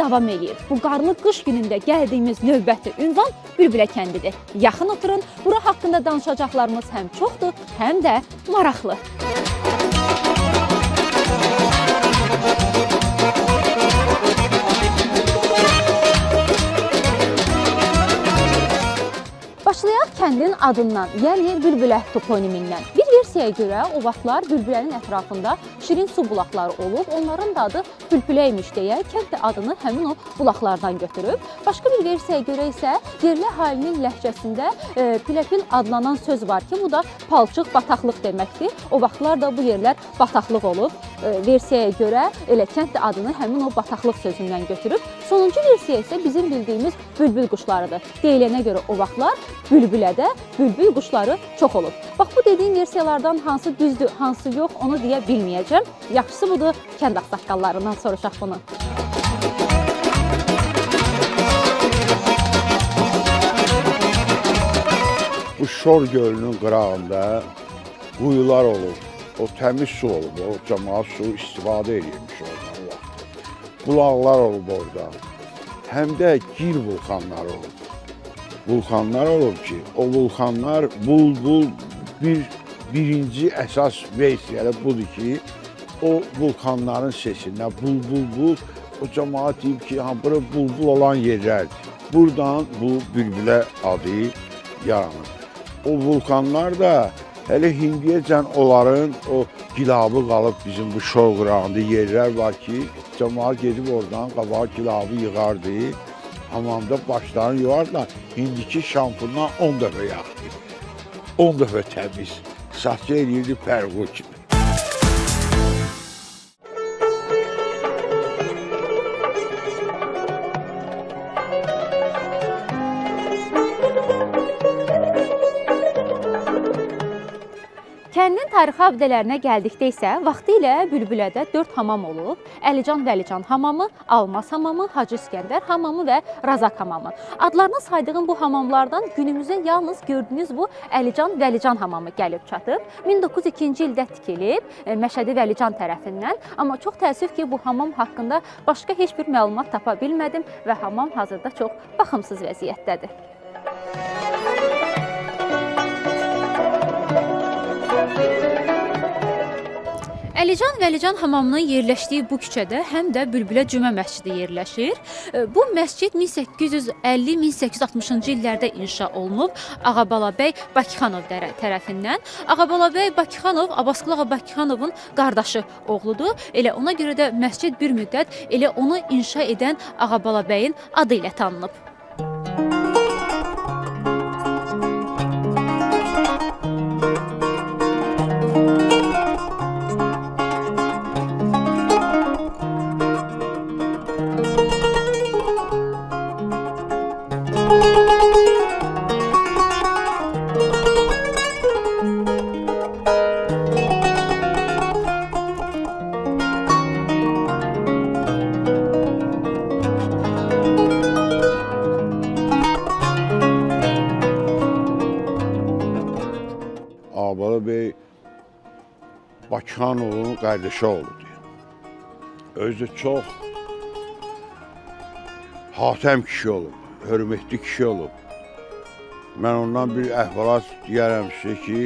davam eləyir. Bu qarlı qış günündə gəldiyimiz növbəti ünvan Bülbülə kəndidir. Yaxın oturun, bura haqqında danışacaqlarımız həm çoxdur, həm də maraqlı. Başlayaq kəndin adından, yəni Bülbülə toponimindən. Bir versiyaya görə o vaxtlar Bülbülənin ətrafında şirin su bulaqları olub, onların da adı Bülbülə imiş deyə kənd də adını həmin o bulaqlardan götürüb. Başqa bir versiyaya görə isə yerli əhalinin ləhcəsində piləpil adlanan söz var ki, bu da palçıq, bataqlıq deməkdir. O vaxtlar da bu yerlər bataqlıq olub. Versiyaya görə elə kənd də adını həmin o bataqlıq sözündən götürüb. Sonuncu versiya isə bizim bildiyimiz bülbül quşlarıdır. Deyilənə görə o vaxtlar Bülbülədə bülbül quşları çox olub. Bax bu dediyim versiyalardan hansı düzdür, hansı yox, onu deyə bilməyəcəm. Yaxşısı budur, kənd ağsaqqallarından soruşaq bunu. Bu Şor gölünün qırağında quyular olub. O təmiz su olub, o camaat su istifadə edirmiş oradan o vaxt. Bulaqlar olub orada. Həm də gil vulkanları olub. Vulkanlar olub ki, o vulkanlar bul-bul birinci əsas versiyada budur ki, o vulkanların sesindən bul-bul-bul o camaat deyib ki, ha bura bulbul olan yerlərdir. Buradan bu Bülbülə adı yaranıb. O vulkanlar da hələ indiyəcən onların o gilabı qalıb bizim bu Şor qırağında yerlər var ki, camaat gedib oradan qabağa gilabı yığardı. Hamamda başlarını yuvardılar. İndiki şampundan 10 dəfə yaxdı. 10 dəfə təmiz. Saçı eləyirdi pərqu kimi. Kəndin tarixi abidələrinə gəldikdə isə vaxtilə Bülbülədə 4 hamam olub. Əlican Vəlican hamamı, Almaz hamamı, Hacı İskəndər hamamı və Razak hamamı. Adlarını saydığım bu hamamlardan günümüzə yalnız gördüyünüz bu Əlican Vəlican hamamı gəlib çatıb. 1902-ci ildə tikilib Məşədi Vəlican tərəfindən. Amma çox təəssüf ki, bu hamam haqqında başqa heç bir məlumat tapa bilmədim və hamam hazırda çox baxımsız vəziyyətdədir. Əlican Vəlican hamamının yerləşdiyi bu küçədə həm də Bülbülə Cümə məscidi yerləşir. Bu məscid 1850-1860-cı illərdə inşa olunub Ağabala bəy Bakıxanov tərəfindən. Ağabala bəy Bakıxanov Abbasqulu Ağa Bakıxanovun qardaşı oğludur. Elə ona görə də məscid bir müddət elə onu inşa edən Ağabala bəyin adı ilə tanınıb. Ağabala bəy Bakıxanovun qardaşı oğludur. Özü çox hatəm kişi olub, hörmətli kişi olub. Mən ondan bir əhvalat deyərəm sizə ki,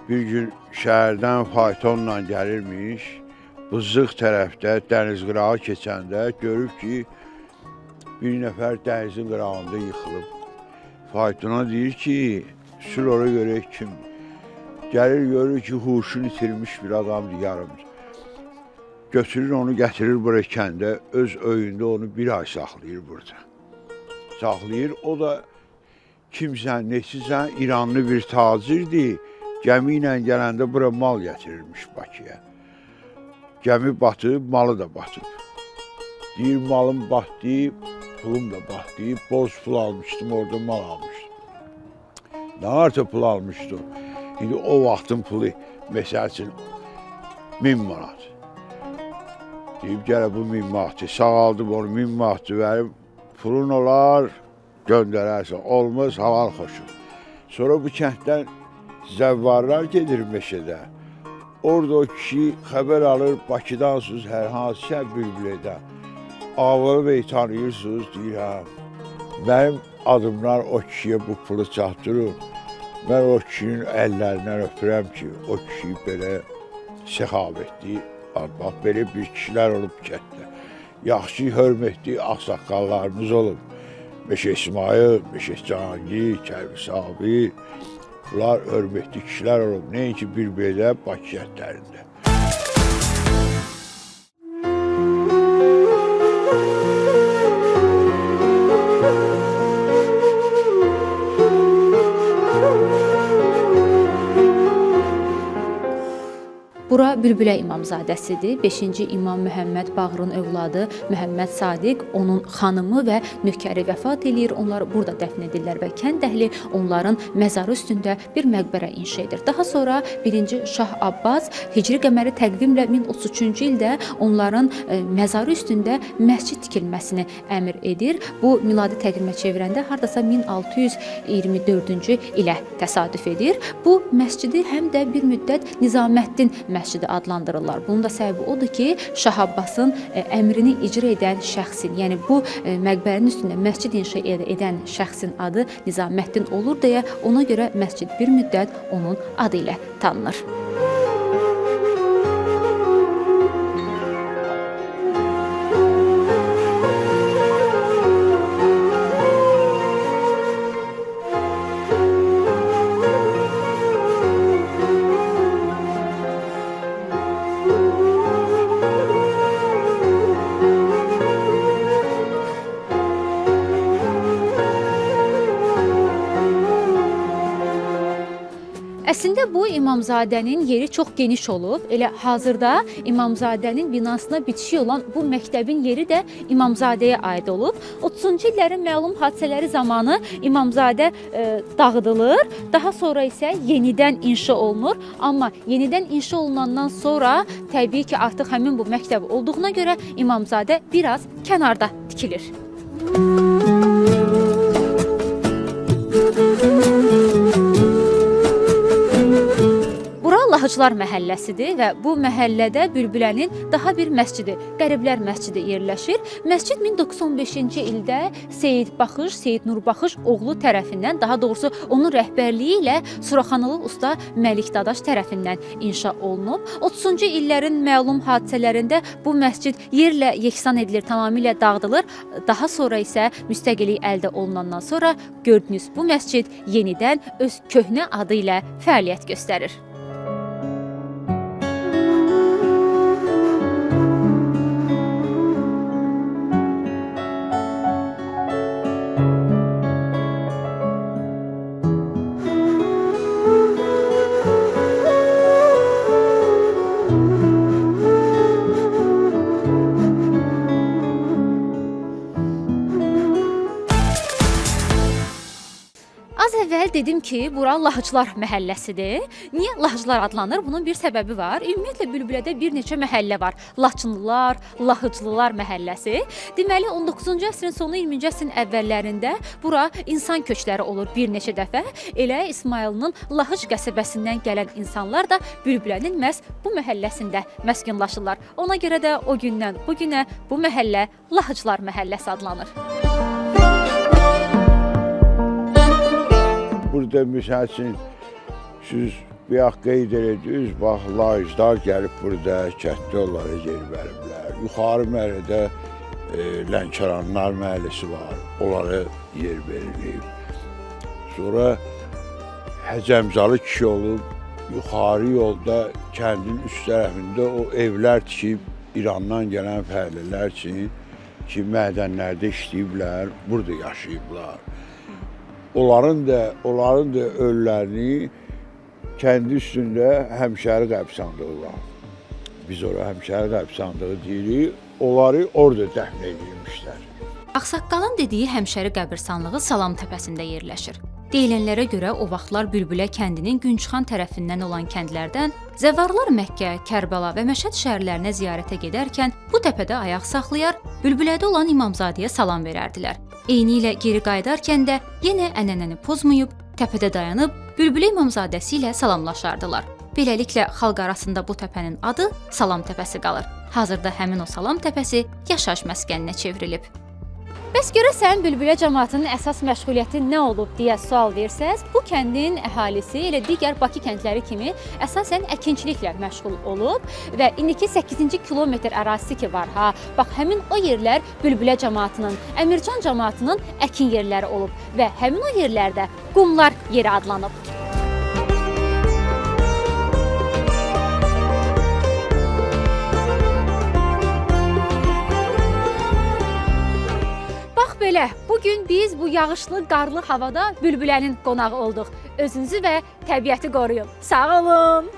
bir gün şəhərdən faytonla gəlirmiş, Bızdıq tərəfdə dəniz qırağı keçəndə görüb ki, bir nəfər dənizin qırağında yıxılıb. Faytona deyir ki, sür ora görək kimdir. Gəlir görür ki, huşunu itirmiş bir adamdır yarım. Götürür onu, gətirir bura kəndə, öz öyündə onu bir ay saxlayır burada. Saxlayır, o da kimsən, neçisən, İranlı bir tacirdir. Gəmi ilə gələndə bura mal gətirirmiş Bakıya. Gəmi batıb, malı da batıb. Deyir, malım batdı, pulum da batdı, boz pul almışdım, orada mal almışdım. Nə artıq pul almışdım? İndi o vaxtın pulu, məsəl üçün, 1000 manat. Deyib, gələ bu 1000 manatı, sağaldım onu 1000 manatı verib, pulun olar, göndərərsən, olmaz, halal xoşum. Sonra bu kənddən zəvvarlar gedir meşədə. Orada o kişi xəbər alır, Bakıdansınız hər hansı şəhər Bülbülədə. Ağalı bəy tanıyırsınız, deyir, hə. Mənim adımdan o kişiyə bu pulu çatdırın. Mən o kişinin əllərindən öpürəm ki, o kişi belə səxavətli, bax belə bir kişilər olub kənddə. Yaxşı, hörmətli ağsaqqallarımız olub. Meşə İsmayıl, Meşə Cahangir, Kərbi Sabir, bunlar hörmətli kişilər olub. Nəinki bir belə Bakı kəndlərində. Bura Bülbülə İmamzadəsidir. 5-ci İmam Məhəmməd Bağırın övladı Məhəmməd Sadiq, onun xanımı və nökəri vəfat eləyir. Onlar burada dəfn edirlər və kənd əhli onların məzarı üstündə bir məqbərə inşa edir. Daha sonra 1-ci Şah Abbas Hicri qəməri təqvimlə 1033-cü ildə onların məzarı üstündə məscid tikilməsini əmr edir. Bu miladi təqvimə çevirəndə hardasa 1624-cü ilə təsadüf edir. Bu məscidi həm də bir müddət Nizaməddin məscidi adlandırırlar. Bunun da səbəbi odur ki, Şah Abbasın əmrini icra edən şəxsin, yəni bu məqbərənin üstündə məscid inşa edən şəxsin adı Nizaməddin olur deyə ona görə məscid bir müddət onun adı ilə tanınır. Əslində bu İmamzadənin yeri çox geniş olub. Elə hazırda İmamzadənin binasına bitişik olan bu məktəbin yeri də İmamzadəyə aid olub. 30-cu illərin məlum hadisələri zamanı İmamzadə dağıdılır, daha sonra isə yenidən inşa olunur. Amma yenidən inşa olunandan sonra təbii ki, artıq həmin bu məktəb olduğuna görə İmamzadə biraz kənarda tikilir. Lahıclar məhəlləsidir və bu məhəllədə Bülbülənin daha bir məscidi, Qəriblər məscidi yerləşir. Məscid 1915-ci ildə Seyid Baxış, Seyid Nurbaxış oğlu tərəfindən, daha doğrusu onun rəhbərliyi ilə Suraxanılı usta Məlik Dadaş tərəfindən inşa olunub. 30-cu illərin məlum hadisələrində bu məscid yerlə yeksan edilir, tamamilə dağıdılır. Daha sonra isə müstəqillik əldə olunandan sonra gördüyünüz bu məscid yenidən öz köhnə adı ilə fəaliyyət göstərir. Az əvvəl dedim ki, bura Lahıclar məhəlləsidir. Niyə Lahıclar adlanır? Bunun bir səbəbi var. Ümumiyyətlə Bülbülədə bir neçə məhəllə var. Laçınlılar, Lahıclılar məhəlləsi. Deməli 19-cu əsrin sonu, 20-ci əsrin əvvəllərində bura insan köçləri olur bir neçə dəfə. Elə İsmayıllının Lahıc qəsəbəsindən gələn insanlar da Bülbülənin məhz bu məhəlləsində məskunlaşırlar. Ona görə də o gündən bu günə bu məhəllə Lahıclar məhəlləsi adlanır. Burada misal üçün siz bayaq qeyd elədiniz, bax Lahıclar gəlib burada kənddə onlara yer veriblər. Yuxarı məhəllədə Lənkəranlar məhəlləsi var, onlara yer verilib. Sonra Həcəmzalı kişi olub, yuxarı yolda kəndin üst tərəfində o evlər tikib İrandan gələn fəhlələr üçün ki, mədənlərdə işləyiblər, burada yaşayıblar. Onların da ölülərini kəndi üstündə həmşəri qəbirstanlığı var. Biz ora həmşəri qəbirstanlığı deyirik. Onları orada dəfn edilmişlər. Ağsaqqalın dediyi həmşəri qəbirstanlığı Salam təpəsində yerləşir. Deyilənlərə görə o vaxtlar Bülbülə kəndinin Günçıxan tərəfindən olan kəndlərdən zəvvarlar Məkkə, Kərbəla və Məşəd şəhərlərinə ziyarətə gedərkən bu təpədə ayaq saxlayar, Bülbülədə olan İmamzadəyə salam verərdilər. Eynilə geri qayıdarkən də yenə ənənəni pozmayıb, təpədə dayanıb Bülbülə İmamzadəsi ilə salamlaşardılar. Beləliklə xalq arasında bu təpənin adı Salam Təpəsi qalır. Hazırda həmin o Salam Təpəsi yaşayış məskəninə çevrilib. Bəs görəsən Bülbülə camaatının əsas məşğuliyyəti nə olub deyə sual versəz, bu kəndin əhalisi elə digər Bakı kəndləri kimi əsasən əkinçiliklə məşğul olub və indiki 8-ci kilometr ərazisi ki var ha, bax həmin o yerlər Bülbülə camaatının, Əmircan camaatının əkin yerləri olub və həmin o yerlərdə qumlar yeri adlanıb. Bax belə, bu gün biz bu yağışlı, qarlı havada Bülbülənin qonağı olduq. Özünüzü və təbiəti qoruyun. Sağ olun.